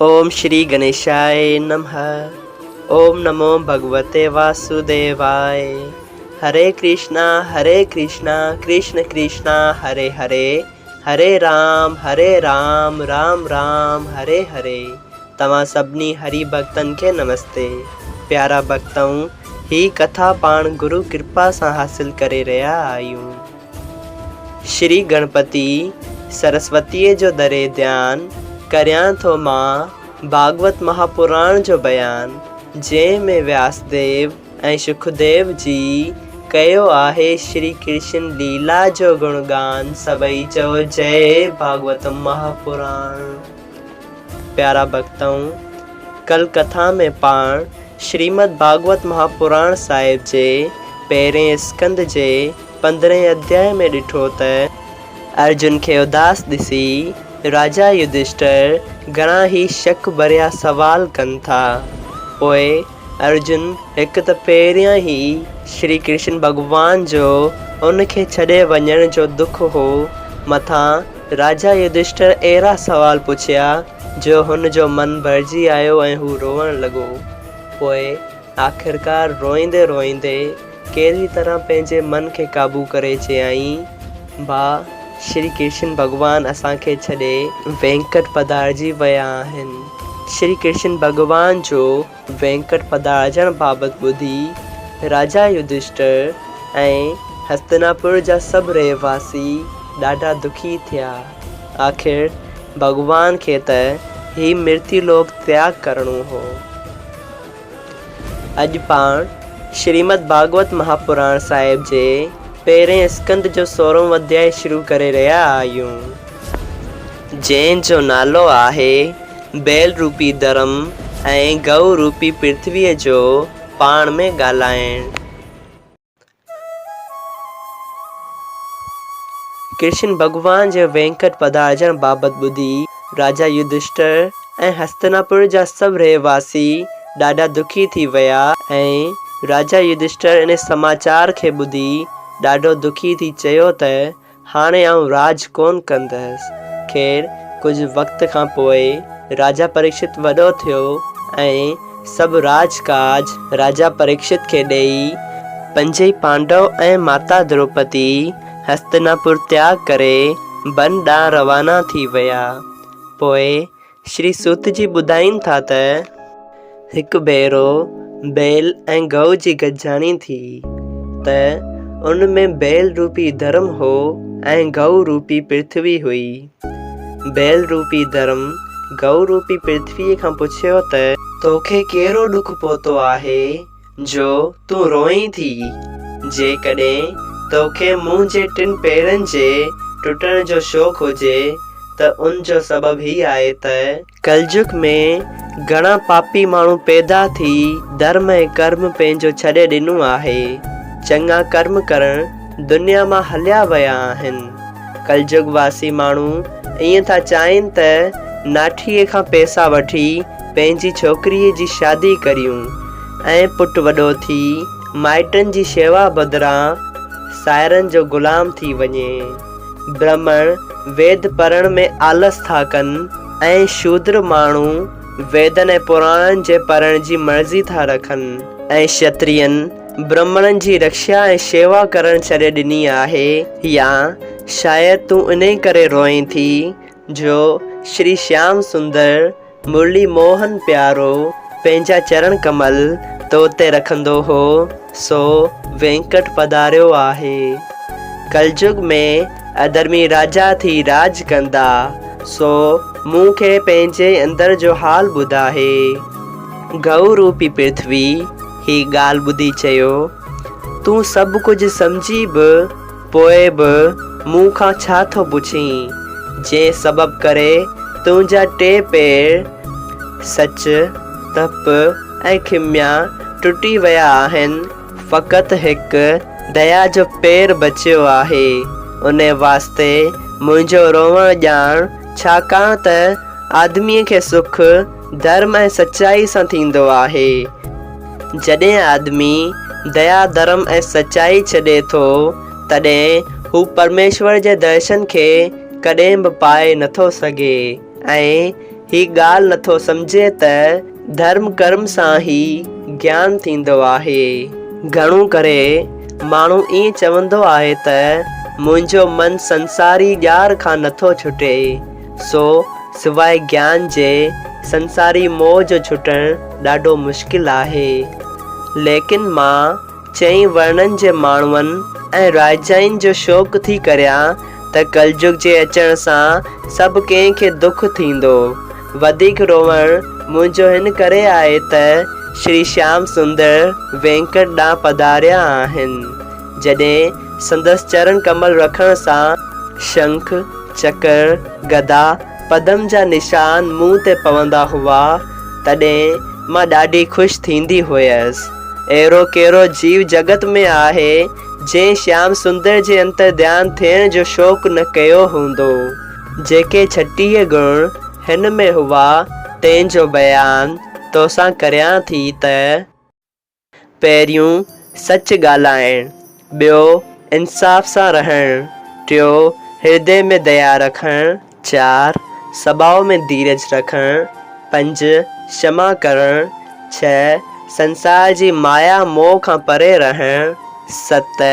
اوم شري گڻيشاء نمه اوم نمو ڀڳوتي واسوديواء هري ڪرشنا هري ڪرشنا ڪرشن ڪرشنا هري هري هري رام هري رام رام رام هري هري توهان سڀني هري ڀڳتن کي نمستي پيارا ڀڳتؤ هي ڪٿا پاڻ گرو ڪرپا سان حاصل ڪري رهيا آهيون. شري گڻپتي سرسوتيء جو دري ڌيان، ڪريان ٿو مان ڀاڳوت مهاپراڻ جو بيان، جنهن ۾ وياسديو ۽ شڪديو جي ڪيو آهي شري ڪرشن ليلا جو گڻگان، سڀئي چئو جئي ڀاڳوت مهاپراڻ. پيارا ڀڳتؤ! ڪل ڪٿا ۾ پاڻ شريمد ڀاڳوت مهاپراڻ صاحب جي پهرين اسڪنڌ جي پندرهين اڌياء ۾ ڏٺو ته ارجن کي اداس ڏسي راجا يڌشٽر گهڻا ئي شڪ ڀريا سوال ڪن ٿا. پوء ارجن هڪ ته پهريان ئي شري ڪرشن ڀڳوان جو ان کي ڇڏي وڃڻ جو دک هو، مٿان راجا يڌشٽر اهڙا سوال پڇيا جو هن جو من ڀرجي آيو ۽ هو روئڻ لڳو. پوء آخرڪار روئيندي روئيندي ڪهڙي طرح پنهنجي من کي قابو ڪري چيائين، ڀاء، شري ڪرشن ڀڳوان اسان کي ڇڏي وينڪٽ پڌارجي ويا آهن. شري ڪرشن ڀڳوان جو وينڪٽ پڌارجڻ بابت ٻڌي راجا يڌشٽر ۽ هستناپور جا سڀ رهواسي ڏاڍا دکي ٿيا. آخر ڀڳوان کي ته هي مرتيو لوڪ تياڳ ڪرڻو هو. اڄ پاڻ شريمد ڀاڳوت مهاپراڻ صاحب جي پهرين اسڪنڌ جو سورهون اڌيائي شروع ڪري رهيا آهيون، جنهن جو نالو آهي بيل روپي ڌرم ۽ گئو روپي پرٿويء جو پاڻ ۾ ڳالهائڻ. ڪرشن ڀڳوان جي وينڪٽ پڌارجڻ بابت ٻڌي راجا يڌشٽر ۽ هستناپور جا سڀ رهواسي ڏاڍا دکي ٿي ويا ۽ راجا يڌشٽر ان سماچار کي ٻڌي ڏاڍو دکي ٿي چيو ته هاڻي آئون راڄ ڪونه ڪندس. خير ڪجهه وقت کان پوء راجا پريڪشت وڏو ٿيو ۽ سڀ راڄ ڪاڄ راجا پريڪشت کي ڏيئي پنجئي پانڊو ۽ ماتا دروپدي هستناپور تياڳ ڪري بن ڏانهن روانا ٿي ويا. پوء شري سوت جي ٻڌائين ٿا ته هڪ ڀيرو بيل ۽ گئو جي گڏجاڻي ٿي ته ان ۾ بيل روپي ڌرم هو ۽ گئو روپي پرٿوي هئي. بيل روپي ڌرم گئو روپي پرٿويء کان پڇيو ته. توکي ڪهڙو ڏک پهتو آهي جو تون روئين ٿي؟ جيڪڏهن توکي منهنجي ٽن پيرن جي ٽٽڻ جو شوق هجي ته ان جو سبب هي آهي ته، ڪلجگ ۾ گهڻا پاپي ماڻهو پيدا ٿي ڌرم ۽ ڪرم پنهنجو ڇڏي ڏنو آهي، چڱا ڪرم ڪرڻ دنيا مان هليا ويا آهن. ڪلجگ واسي ماڻهو ائين ٿا چاهين ته ناٺيء کان پئسا وٺي پنهنجي ڇوڪريء جي شادي ڪريون ۽ پٽ وڏو ٿي مائٽن جي شيوا بدران ساهرن جو غلام ٿي وڃي. برهمڻ ويد پڙهڻ ۾ آلس ٿا ڪن ۽ شودر ماڻهو ويدن ۽ پراڻن جي پڙهڻ جي مرضي ٿا رکن ۽ شترين برهمڻن جي رکشا ۽ شيوا ڪرڻ ڇڏي ڏني آهي يا شايد تون انهي ڪري روئين ٿي جو شري شيام سندر مرلي موهن پيارو پنهنجا چرڻ ڪمل تو تي رکندو هو، سو وينڪٽ پڌاريو آهي. ڪلجگ ۾ اڌرمي راجا ٿي راڄ ڪندا، سو مون کي پنهنجي اندر جو حال ٻڌاهي. گئو روپي پرٿوي هي ڳالهه ٻڌي چيو، تون سڀ ڪجهه سمجهي به پوء به مون کان ڇا ٿو پڇين، جنهن سبب ڪري تنهنجا ٽي پير، سچ، تپ ۽ کميا ٽٽي ويا آهن، فقط هڪ ديا جو پير بچيو آهي، انهي واسطي منهنجو روئڻ ڄاڻ، ڇاڪاڻ ته آدميء کي سک ڌرم ۽ سچائي سان ٿيندو آهي. جڏهن آدمي ديا، ڌرم ۽ سچائي ڇڏي ٿو، تڏهن هو پرميشور جي درشن کي ڪڏهن به پائي نٿو سگهي ۽ هي ڳالهه نٿو سمجهي ته ڌرم ڪرم سان ئي گيان ٿيندو آهي. گهڻو ڪري ماڻهو ائين چوندو آهي ته منهنجو من سنساري ڄار کان نٿو ڇٽي، سو سواء گيان جي سنساري موهه جو ڇٽڻ ڏاڍو مشڪل آهي. ليڪن مان چئين ورڻن جي ماڻهن ۽ راجائن جو شوق ٿي ڪريان ته ڪلجگ جي اچڻ سان سڀ ڪنهن کي دک ٿيندو. وڌيڪ روئڻ منهنجو هن ڪري آهي ته شري شيام سندر وينڪٽ ڏانهن پڌاريا آهن. جڏهن سندس چرڻ ڪمل رکڻ سان شنک، چڪر، گدا، پدم جا نشان مون تي پوندا هئا، تڏهن مان ڏاڍي خوش ٿيندي هيس. اهڙو ڪهڙو جيو جڳت ۾ آهي، جنهن شيام سندر جي انترڌيان ٿيڻ جو شوق نه ڪيو هوندو. جيڪي 36 گڻ هن ۾ هئا، تنهن جو بيان توسان ڪريان ٿي ته. پهريون، سچ ڳالهائڻ. ٻيو، انصاف سان رهڻ. ٽيو، هردي ۾ ديا رکڻ. چار، سڀاء ۾ ڌيرج رکڻ. پنج، شما ڪرڻ. ڇهه، سنسار جي مايا موهه کان پري رهڻ. ست،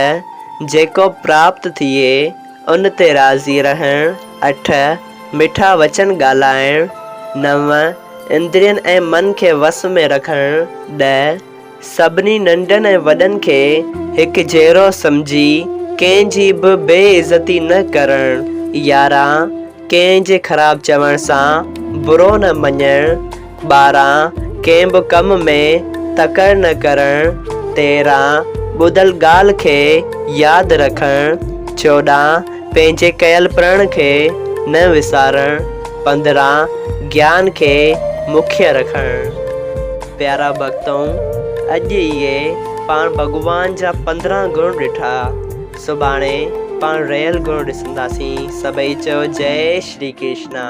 جيڪو پراپت ٿئي، ان تي راضي رهڻ. اٺ، مٺا وچن ڳالهائڻ. نو، اندرين ۽ من کي وس ۾ رکڻ. ڏهه، سڀني ننڍن ۽ وڏن کي هڪجهڙو سمجهي ڪنهن جي به بي عزتي نه ڪرڻ. 11، ڪنهن جي خراب چوڻ سان برو نه مڃڻ. 12، ڪنهن به ڪم ۾ تڪڙ نه ڪرڻ. 13، ٻڌل ڳالهه کي ياد رکڻ. 14، پنهنجي ڪيل پرڻ کي نه وسارڻ. 15، گيان کي مکيه رکڻ. پيارا ڀڳتؤ! اڄ اهي پاڻ ڀڳوان جا 15 گڻ ڏٺا. سڀاڻي پاڻ رهيل گڻ ڏسنداسين. سڀئي چئو جئي شري ڪرشنا.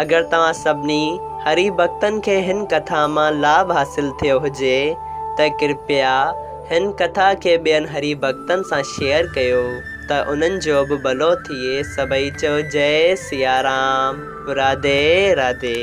اگر توهان سڀني هري ڀڳتن کي هن ڪٿا مان لاڀ حاصل ٿيو هجي ته ڪرپيا هن ڪٿا کي ٻين هري ڀڳتن سان شيئر ڪيو ته انهن جو به ڀلو ٿئي. سڀئي چئو جئي سيارام. راڌي راڌي.